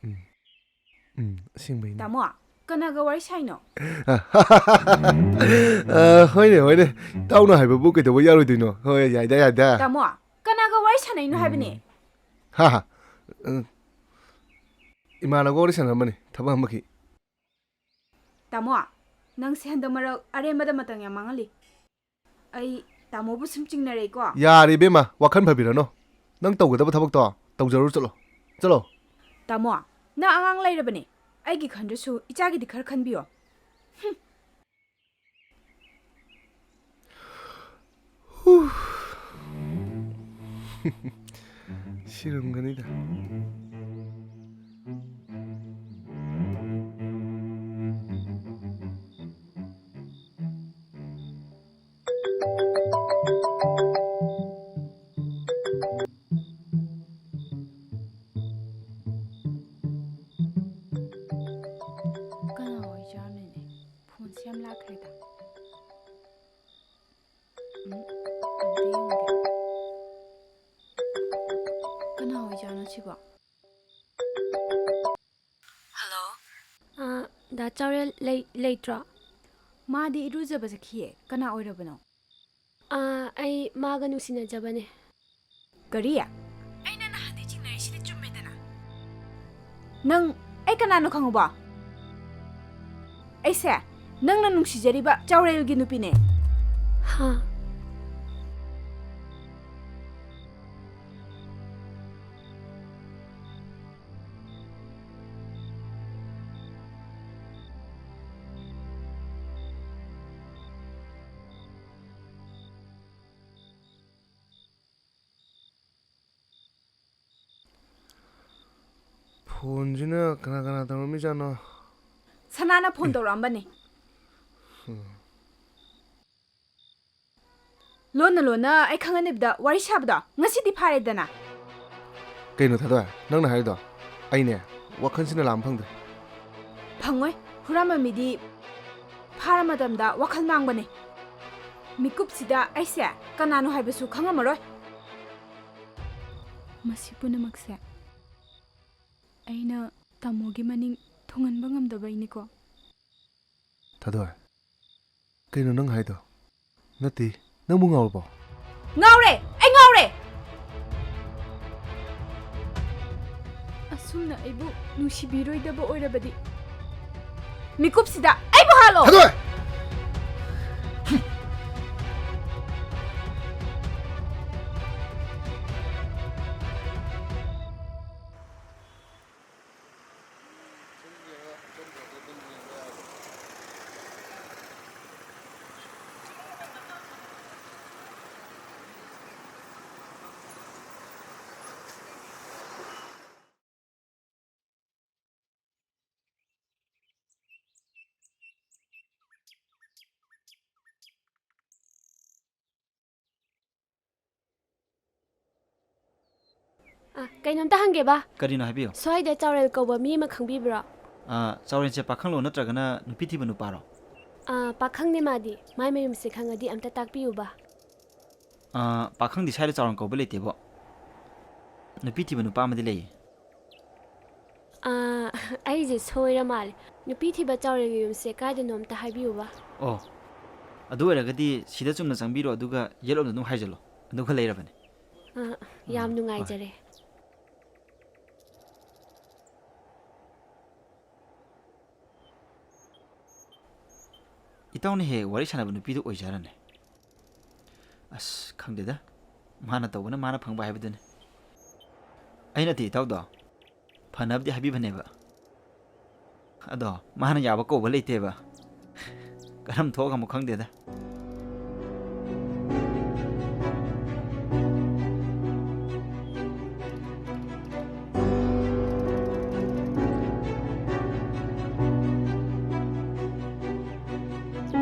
ꯎꯝ꯫ ꯎꯝ, ꯑꯁꯦꯡꯕꯩꯅꯦ꯫ ꯇꯥꯃꯣ, ꯀꯅꯥꯒ ꯋꯥꯔꯤ ꯁꯥꯏꯅꯣ? ꯑ, ꯍꯣꯏꯅꯦ, ꯍꯣꯏꯅꯦ꯫ ꯏꯇꯥꯎꯅ ꯍꯥꯏꯕꯕꯨ ꯀꯩꯗꯧꯕ ꯌꯥꯔꯣꯏꯗꯣꯏꯅꯣ? ꯍꯣꯏ, ꯌꯥꯏꯗ, ꯌꯥꯏꯗ꯫ ꯇꯥꯃꯣ, ꯀꯅꯥꯒ ꯋꯥꯔꯤ ꯁꯥꯟꯅꯩꯅꯣ ꯍꯥꯏꯕꯅꯦ? ꯍꯥ, ꯍꯥ꯫ ꯑ, ꯏꯃꯥꯟꯅꯕꯒ ꯋꯥꯔꯤ ꯁꯥꯟꯅꯔꯝꯕꯅꯤ, ꯊꯕꯛ ꯑꯃꯒꯤ꯫ ꯇꯥꯃꯣ, ꯅꯪꯁꯦ ꯍꯟꯗꯛ ꯃꯔꯛ ꯑꯔꯦꯝꯕꯗ ꯃꯇꯝ ꯌꯥꯝ ꯃꯥꯡꯍꯜꯂꯤ꯫ ꯑꯩ ꯇꯥꯃꯣꯕꯨ ꯁꯨꯝ ꯆꯤꯡꯅꯔꯦꯀꯣ? ꯌꯥꯔꯦ ꯏꯕꯦꯝꯃ, ꯋꯥꯈꯜ ꯐꯕꯤꯔꯅꯣ꯫ ꯅꯪ ꯇꯧꯒꯗꯕ ꯊꯕꯛꯇꯣ ꯇꯧꯖꯔꯨꯔꯣ, ꯆꯠꯂꯣ꯫ ꯆꯠꯂꯣ꯫ ꯇꯥꯃꯣ, ꯅꯪ ꯑꯉꯥꯡ ꯂꯩꯔꯕꯅꯦ꯫ ꯑꯩꯒꯤ ꯈꯟꯗ꯭ꯔꯁꯨ ꯏꯆꯥꯒꯤꯗꯤ ꯈꯔ ꯈꯟꯕꯤꯌꯣ꯫ ꯍꯨꯝ꯫ ꯍꯨ꯫ ꯁꯤꯔꯝꯒꯅꯤꯗ꯫ ꯍꯜꯂꯣ꯫ ꯑꯥ, ꯗꯥ ꯆꯥꯎꯔꯦꯜ ꯂꯩ-, ꯂꯩꯇ꯭ꯔꯣ? ꯃꯥꯗꯤ ꯏꯔꯨꯖꯕ ꯆꯠꯈꯤꯌꯦ꯫ ꯀꯅꯥ ꯑꯣꯏꯔꯕꯅꯣ? ꯑꯥ, ꯑꯩ ꯃꯥꯒ ꯅꯨꯡꯁꯤꯅꯖꯕꯅꯦ꯫ ꯀꯔꯤ? ꯑꯩꯅ ꯅꯍꯥꯟꯗꯩ ꯆꯤꯡꯅꯔꯤꯁꯤꯗꯤ ꯆꯨꯝꯃꯦꯗꯅ꯫ ꯅꯪ ꯑꯩ ꯀꯅꯥꯅꯣ ꯈꯪꯉꯕꯣ? ꯑꯩꯁꯦ ꯅꯪꯅ ꯅꯨꯡꯁꯤꯖꯔꯤꯕ ꯆꯥꯎꯔꯦꯜꯒꯤ ꯅꯨꯄꯤꯅꯦ꯫ ꯍꯥ? ꯐꯣꯟꯁꯤꯅ ꯀꯅꯥ ꯀꯅꯥ ꯇꯧꯔꯝꯃꯤꯖꯥꯠꯅꯣ? ꯁꯅꯥꯅ ꯐꯣꯟ ꯇꯧꯔꯛꯑꯝꯕꯅꯦ꯫ ꯂꯣꯟꯅ ꯂꯣꯟꯅ ꯑꯩ ꯈꯪꯍꯟꯗꯕꯤꯗ ꯋꯥꯔꯤ ꯁꯥꯕꯗꯣ ꯉꯁꯤꯗꯤ ꯐꯥꯔꯦꯗꯅ꯫ ꯀꯩꯅꯣ ꯊꯥꯗꯣꯏ, ꯅꯪꯅ ꯍꯥꯏꯔꯤꯗꯣ? ꯑꯩꯅꯦ, ꯋꯥꯈꯜꯁꯤꯅ ꯂꯥꯝ ꯐꯪꯗ꯭ꯔꯦ꯫ ꯐꯪꯉꯣꯏ꯫ ꯍꯨꯔꯥꯟꯕ ꯃꯤꯗꯤ ꯐꯥꯔ ꯃꯇꯝꯗ ꯋꯥꯈꯜ ꯃꯥꯡꯕꯅꯦ꯫ ꯃꯤꯀꯨꯞꯁꯤꯗ ꯑꯩꯁꯦ ꯀꯅꯥꯅꯣ ꯍꯥꯏꯕꯁꯨ ꯈꯪꯉꯝꯃꯔꯣꯏ꯫ ꯃꯁꯤ ꯄꯨꯝꯅꯃꯛꯁꯦ ꯑꯩꯅ ꯇꯥꯃꯣꯒꯤ ꯃꯅꯤꯡ ꯊꯨꯡꯍꯟꯕ ꯉꯝꯗꯕꯩꯅꯤꯀꯣ꯫ ꯊꯥꯗꯣꯏ, ꯀꯩꯅꯣ ꯅꯪ ꯍꯥꯏꯗꯣ? ꯅꯠꯇꯦ, ꯅꯪꯕꯨ ꯉꯥꯎꯔꯕꯣ? ꯉꯥꯎꯔꯦ! ꯑꯩ ꯉꯥꯎꯔꯦ! ꯑꯁꯨꯝꯅ ꯑꯩꯕꯨ ꯅꯨꯡꯁꯤꯕꯤꯔꯣꯏꯗꯕ ꯑꯣꯏꯔꯕꯗꯤ ꯃꯤꯀꯨꯞꯁꯤꯗ ꯑꯩꯕꯨ ꯍꯥꯠꯂꯣ! ꯊꯥꯗꯣꯏ! ꯑ, ꯀꯩꯅꯣꯝꯇ ꯍꯪꯒꯦꯕ꯫ ꯀꯔꯤꯅꯣ ꯍꯥꯏꯕꯤꯌꯨ꯫ ꯁ꯭ꯋꯥꯏꯗ ꯆꯥꯎꯔꯦꯜ ꯀꯧꯕ ꯃꯤ ꯑꯃ ꯈꯪꯕꯤꯕ꯭ꯔꯣ? ꯑ, ꯆꯥꯎꯔꯦꯜꯁꯦ ꯄꯥꯈꯪꯂꯣ ꯅꯠꯇ꯭ꯔꯒꯅ ꯅꯨꯄꯤ ꯊꯤꯕ ꯅꯨꯄꯥꯔꯣ? ꯑ, ꯄꯥꯈꯪꯅꯦ ꯃꯥꯗꯤ꯫ ꯃꯥꯏ ꯃꯌꯨꯝꯁꯦ ꯈꯪꯉꯗꯤ ꯑꯝꯇ ꯇꯥꯛꯄꯤꯌꯨꯕ꯫ ꯑ, ꯄꯥꯈꯪꯗꯤ ꯁ꯭ꯋꯥꯏꯗ ꯆꯥꯎꯔꯦꯜ ꯀꯧꯕ ꯂꯩꯇꯦꯕꯣ꯫ ꯅꯨꯄꯤ ꯊꯤꯕ ꯅꯨꯄꯥ ꯑꯃꯗꯤ ꯂꯩꯌꯦ꯫ ꯑꯥ, ꯑꯩꯁꯦ ꯁꯣꯏꯔ ꯃꯥꯜꯂꯦ꯫ ꯅꯨꯄꯤ ꯊꯤꯕ ꯆꯥꯎꯔꯦꯜꯒꯤ ꯌꯨꯝꯁꯦ ꯀꯥꯏꯗꯅꯣ ꯑꯝꯇ ꯍꯥꯏꯕꯤꯌꯨꯕ꯫ ꯑꯣ, ꯑꯗꯨ ꯑꯣꯏꯔꯒꯗꯤ ꯁꯤꯗ ꯆꯨꯝꯅ ꯆꯪꯕꯤꯔꯣ, ꯑꯗꯨꯒ ꯌꯦꯠꯂꯣꯝꯗ ꯑꯗꯨꯝ ꯍꯥꯏꯖꯜꯂꯣ, ꯑꯗꯨꯒ ꯂꯩꯔꯕꯅꯦ꯫ ꯑꯥ, ꯌꯥꯝ ꯑꯥ, ꯍꯣꯏ꯫ ꯅꯨꯡꯉꯥꯏꯖꯔꯦ꯫ ꯏꯇꯥꯎꯅ ꯍꯦꯛ ꯋꯥꯔꯤ ꯁꯥꯟꯅꯕ ꯅꯨꯄꯤꯗꯨ ꯑꯣꯏꯖꯥꯔꯅꯦ? ꯑꯁ, ꯈꯪꯗꯦꯗ꯫ ꯃꯥꯅ ꯇꯧꯕꯅ ꯃꯥꯅ ꯐꯪꯕ ꯍꯥꯏꯕꯗꯨꯅꯤ꯫ ꯑꯩꯅꯗꯤ ꯏꯇꯥꯎꯗꯣ ꯐꯅꯕꯗꯤ ꯍꯥꯏꯕꯤꯕꯅꯦꯕ꯫ ꯑꯗꯣ ꯃꯥꯅ ꯌꯥꯕ ꯀꯧꯕ ꯂꯩꯇꯦꯕ꯫ ꯀꯔꯝ ꯊꯣꯛꯑꯒ ꯑꯃꯨꯛ ꯈꯪꯗꯦꯗ꯫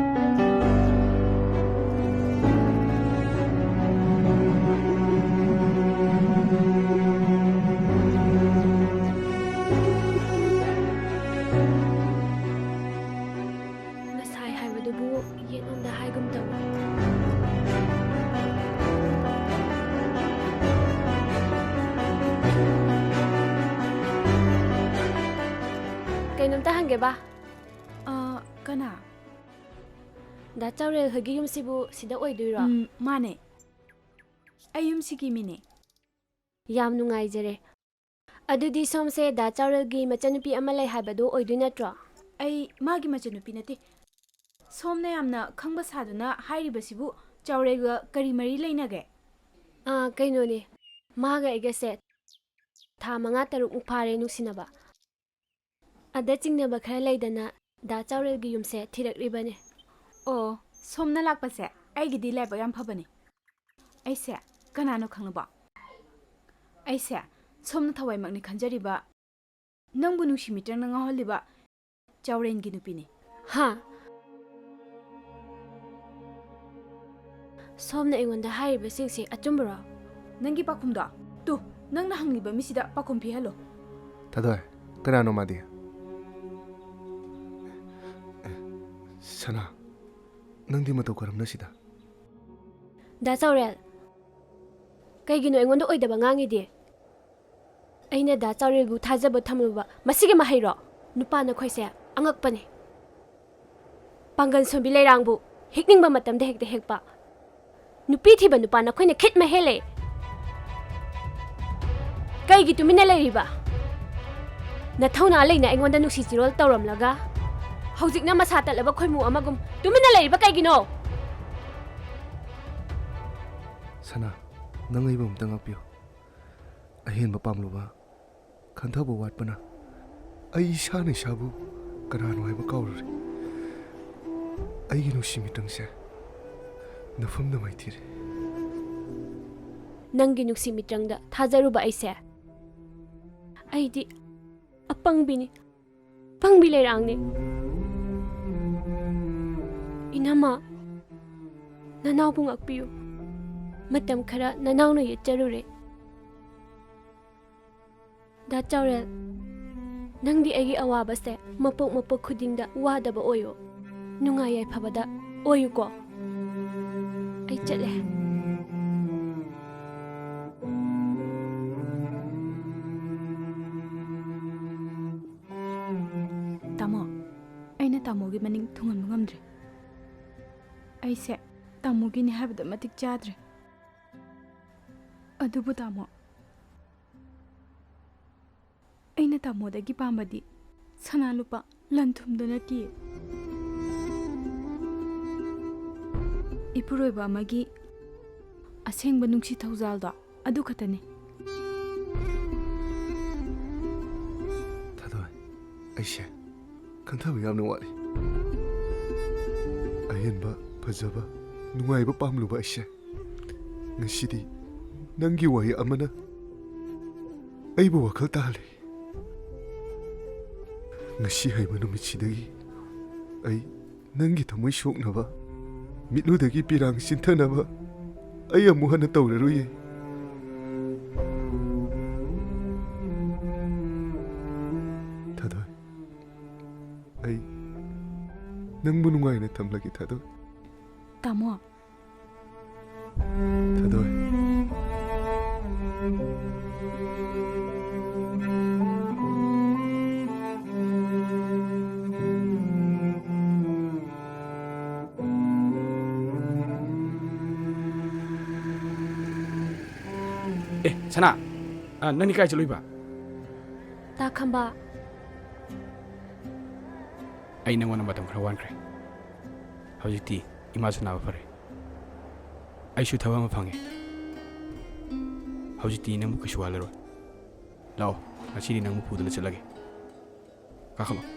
ꯉꯁꯥꯏ ꯍꯥꯏꯕꯗꯨꯕꯨ ꯌꯦꯠꯂꯣꯝꯗ ꯍꯥꯏꯒꯨꯝ ꯇꯧꯏ꯫ ꯀꯩꯅꯣꯝꯇ ꯍꯪꯒꯦꯕ꯫ ꯑ, ꯀꯅꯥ? ꯗꯥ ꯆꯥꯎꯔꯦꯜ ꯍꯣꯏꯒꯤ ꯌꯨꯝꯁꯤꯕꯨ ꯁꯤꯗ ꯑꯣꯏꯗꯣꯏꯔꯣ? ꯎꯝ, ꯃꯥꯅꯦ꯫ ꯑꯩ ꯌꯨꯝꯁꯤꯒꯤ ꯃꯤꯅꯦ꯫ ꯌꯥꯝ ꯅꯨꯡꯉꯥꯏꯖꯔꯦ꯫ ꯑꯗꯨꯗꯤ ꯁꯣꯝꯁꯦ ꯗꯥ ꯆꯥꯎꯔꯦꯜꯒꯤ ꯃꯆꯟꯅꯨꯄꯤ ꯑꯃ ꯂꯩ ꯍꯥꯏꯕꯗꯣ ꯑꯣꯏꯗꯣꯏ ꯅꯠꯇ꯭ꯔꯣ? ꯑꯩ ꯃꯥꯒꯤ ꯃꯆꯟꯅꯨꯄꯤ ꯅꯠꯇꯦ꯫ ꯁꯣꯝꯅ ꯌꯥꯝꯅ ꯈꯪꯕ ꯁꯥꯗꯨꯅ ꯍꯥꯏꯔꯤꯕꯁꯤꯕꯨ ꯆꯥꯎꯔꯦꯜꯒ ꯀꯔꯤ ꯃꯔꯤ ꯂꯩꯅꯒꯦ? ꯑꯥ, ꯀꯩꯅꯣꯅꯦ, ꯃꯥꯒ ꯑꯩꯒꯁꯦ ꯊꯥ ꯃꯉꯥ ꯇꯔꯨꯛꯃꯨꯛ ꯐꯥꯔꯦ ꯅꯨꯡꯁꯤꯅꯕ꯫ ꯑꯗ ꯆꯤꯡꯅꯕ ꯈꯔ ꯂꯩꯗꯅ ꯗꯥ ꯆꯥꯎꯔꯦꯜꯒꯤ ꯌꯨꯝꯁꯦ ꯊꯤꯔꯛꯂꯤꯕꯅꯦ꯫ ꯑꯣ, ꯁꯣꯝꯅ ꯂꯥꯛꯄꯁꯦ ꯑꯩꯒꯤꯗꯤ ꯂꯥꯏꯕꯛ ꯌꯥꯝ ꯐꯕꯅꯦ꯫ ꯑꯩꯁꯦ ꯀꯅꯥꯅꯣ ꯈꯪꯂꯕꯣ? ꯑꯩꯁꯦ ꯁꯣꯝꯅ ꯊꯋꯥꯏꯃꯛꯅꯤ ꯈꯟꯖꯔꯤꯕ, ꯅꯪꯕꯨ ꯅꯨꯡꯁꯤ ꯃꯤꯇ꯭ꯔꯪꯅ ꯉꯥꯎꯍꯜꯂꯤꯕ ꯆꯥꯎꯔꯦꯟꯒꯤ ꯅꯨꯄꯤꯅꯤ꯫ ꯍꯥ? ꯁꯣꯝꯅ ꯑꯩꯉꯣꯟꯗ ꯍꯥꯏꯔꯤꯕꯁꯤꯡꯁꯦ ꯑꯆꯨꯝꯕꯔꯣ? ꯅꯪꯒꯤ ꯄꯥꯎꯈꯨꯝꯗꯣ, ꯇꯨ, ꯅꯪꯅ ꯍꯪꯂꯤꯕ ꯃꯤꯁꯤꯗ ꯄꯥꯎꯈꯨꯝ ꯄꯤꯍꯜꯂꯣ꯫ ꯊꯥꯗꯣꯏ, ꯀꯅꯥꯅꯣ ꯃꯥꯗꯤ? ꯁꯅꯥ, ꯅꯪꯗꯤ ꯃꯇꯧ ꯀꯔꯝꯅ ꯁꯤꯗ? ꯗꯥ ꯆꯥꯎꯔꯦꯜ, ꯀꯩꯒꯤꯅꯣ ꯑꯩꯉꯣꯟꯗ ꯑꯣꯏꯗꯕ ꯉꯥꯡꯉꯤꯗꯤ? ꯑꯩꯅ ꯗꯥ ꯆꯥꯎꯔꯦꯜꯕꯨ ꯊꯥꯖꯕ ꯊꯝꯂꯨꯕ ꯃꯁꯤꯒꯤ ꯃꯍꯩꯔꯣ? ꯅꯨꯄꯥ ꯅꯈꯣꯏꯁꯦ ꯑꯉꯛꯄꯅꯤ꯫ ꯄꯥꯡꯒꯜ ꯁꯣꯟꯕꯤ ꯂꯩꯔꯥꯡꯕꯨ ꯍꯦꯛꯅꯤꯡꯕ ꯃꯇꯝꯗ ꯍꯦꯛꯇ ꯍꯦꯛꯄ꯫ ꯅꯨꯄꯤ ꯊꯤꯕ ꯅꯨꯄꯥ ꯅꯈꯣꯏꯅ ꯈꯤꯠ ꯃꯍꯦꯜꯂꯦ꯫ ꯀꯩꯒꯤ ꯇꯨꯃꯤꯟꯅ ꯂꯩꯔꯤꯕ? ꯅꯊꯧꯅꯥ ꯂꯩꯅ ꯑꯩꯉꯣꯟꯗ ꯅꯨꯡꯁꯤ ꯆꯤꯔꯣꯜ ꯇꯧꯔꯝꯂꯒ ꯍꯧꯖꯤꯛꯅ ꯃꯁꯥ ꯇꯠꯂꯕ ꯈꯣꯏꯃꯨ ꯑꯃꯒꯨꯝ ꯇꯨꯃꯤꯟꯅ ꯂꯩꯔꯤꯕ ꯀꯩꯒꯤꯅꯣ? ꯁꯅꯥ, ꯅꯪ ꯑꯩꯕꯨ ꯑꯃꯨꯛꯇ ꯉꯥꯛꯄꯤꯌꯨ꯫ ꯑꯍꯦꯟꯕ ꯄꯥꯝꯂꯨꯕ, ꯈꯟꯊꯕ ꯋꯥꯠꯄꯅ ꯑꯩ ꯏꯁꯥꯅ ꯏꯁꯥꯕꯨ ꯀꯅꯥꯅꯣ ꯍꯥꯏꯕ ꯀꯥꯎꯔꯨꯔꯦ꯫ ꯑꯩꯒꯤ ꯅꯨꯡꯁꯤ ꯃꯤꯇꯪꯁꯦ ꯅꯐꯝꯗ ꯃꯥꯏꯊꯤꯔꯦ꯫ ꯅꯪꯒꯤ ꯅꯨꯡꯁꯤ ꯃꯤꯇꯪꯗ ꯊꯥꯖꯔꯨꯕ ꯑꯩꯁꯦ, ꯑꯩꯗꯤ ꯑꯄꯪꯕꯤꯅꯤ, ꯄꯪꯕꯤ ꯂꯩꯔꯥꯡꯅꯤ꯫ ꯏꯅꯝꯃ, ꯅꯅꯥꯎꯕꯨ ꯉꯥꯛꯄꯤꯌꯨ꯫ ꯃꯇꯝ ꯈꯔ ꯅꯅꯥꯎꯅ ꯌꯦꯠꯆꯔꯨꯔꯦ꯫ ꯗꯥ ꯆꯥꯎꯔꯦꯜ, ꯅꯪꯗꯤ ꯑꯩꯒꯤ ꯑꯋꯥꯕꯁꯦ ꯃꯄꯣꯛ ꯃꯄꯣꯛ ꯈꯨꯗꯤꯡꯗ ꯋꯥꯗꯕ ꯑꯣꯏꯌꯨ, ꯅꯨꯡꯉꯥꯏ ꯌꯥꯏꯐꯕꯗ ꯑꯣꯏꯌꯨꯀꯣ꯫ ꯑꯩ ꯆꯠꯂꯦ꯫ ꯇꯥꯃꯣ, ꯑꯩꯅ ꯇꯥꯃꯣꯒꯤ ꯃꯅꯤꯡ ꯊꯨꯡꯍꯟꯕ ꯉꯝꯗ꯭ꯔꯦ꯫ ꯑꯩꯁꯦ ꯇꯥꯃꯣꯒꯤꯅꯤ ꯍꯥꯏꯕꯗ ꯃꯇꯤꯛ ꯆꯥꯗ꯭ꯔꯦ꯫ ꯑꯗꯨꯕꯨ ꯇꯥꯃꯣ, ꯑꯩꯅ ꯇꯥꯃꯣꯗꯒꯤ ꯄꯥꯝꯕꯗꯤ ꯁꯅꯥ ꯂꯨꯄꯥ, ꯂꯟ ꯊꯨꯝꯗꯣ ꯅꯠꯇꯤꯌꯦ꯫ ꯏꯄꯨꯔꯣꯏꯕ ꯑꯃꯒꯤ ꯑꯁꯦꯡꯕ ꯅꯨꯡꯁꯤ ꯊꯧꯖꯥꯜꯗꯣ ꯑꯗꯨ ꯈꯛꯇꯅꯤ꯫ ꯊꯥꯗꯣꯏ, ꯑꯩꯁꯦ ꯈꯟꯊꯕ ꯌꯥꯝꯅ ꯋꯥꯠꯂꯤ꯫ ꯑꯍꯦꯟꯕ, ꯐꯖꯕ, ꯅꯨꯡꯉꯥꯏꯕ ꯄꯥꯝꯂꯨꯕ ꯑꯩꯁꯦ꯫ ꯉꯁꯤꯗꯤ ꯅꯪꯒꯤ ꯋꯥꯍꯩ ꯑꯃꯅ ꯑꯩꯕꯨ ꯋꯥꯈꯜ ꯇꯥꯍꯜꯂꯦ꯫ ꯉꯁꯤ ꯍꯥꯏꯕ ꯅꯨꯃꯤꯠꯁꯤꯗꯒꯤ ꯑꯩ ꯅꯪꯒꯤ ꯊꯃꯣꯏ ꯁꯣꯛꯅꯕ, ꯃꯤꯠꯂꯨꯗꯒꯤ ꯄꯤꯔꯥꯡ ꯆꯤꯟꯊꯅꯕ ꯑꯩ ꯑꯃꯨꯛ ꯍꯟꯅ ꯇꯧꯔꯔꯣꯏꯌꯦ꯫ ꯊꯥꯗꯣꯏ, ꯑꯩ ꯅꯪꯕꯨ ꯅꯨꯡꯉꯥꯏꯅ ꯊꯝꯂꯒꯦ, ꯊꯥꯗꯣꯏ꯫ ꯇꯥꯃꯣ꯫ ꯊꯥꯗꯣꯏ꯫ ꯑꯦ, ꯁꯅꯥ, ꯑ, ꯅꯪꯗꯤ ꯀꯥꯏ ꯆꯠꯂꯨꯏꯕ? ꯇꯥ ꯈꯝꯕ꯫ ꯑꯩ ꯅꯪꯉꯣꯟꯗ ꯃꯇꯝ ꯈꯔ ꯋꯥꯟꯈ꯭ꯔꯦ꯫ ꯍꯧꯖꯤꯛꯇꯤ ꯏꯃꯥꯁꯨ ꯅꯥꯕ ꯐꯔꯦ꯫ ꯑꯩꯁꯨ ꯊꯕꯛ ꯑꯃ ꯐꯪꯉꯦ꯫ ꯍꯧꯖꯤꯛꯇꯤ ꯅꯪꯕꯨ ꯀꯩꯁꯨ ꯋꯥꯍꯜꯂꯔꯣꯏ꯫ ꯂꯥꯛꯑꯣ, ꯉꯁꯤꯗꯤ ꯅꯪꯕꯨ ꯄꯨꯗꯨꯅ ꯆꯠꯂꯒꯦ꯫ ꯀꯥꯈꯠꯂꯣ꯫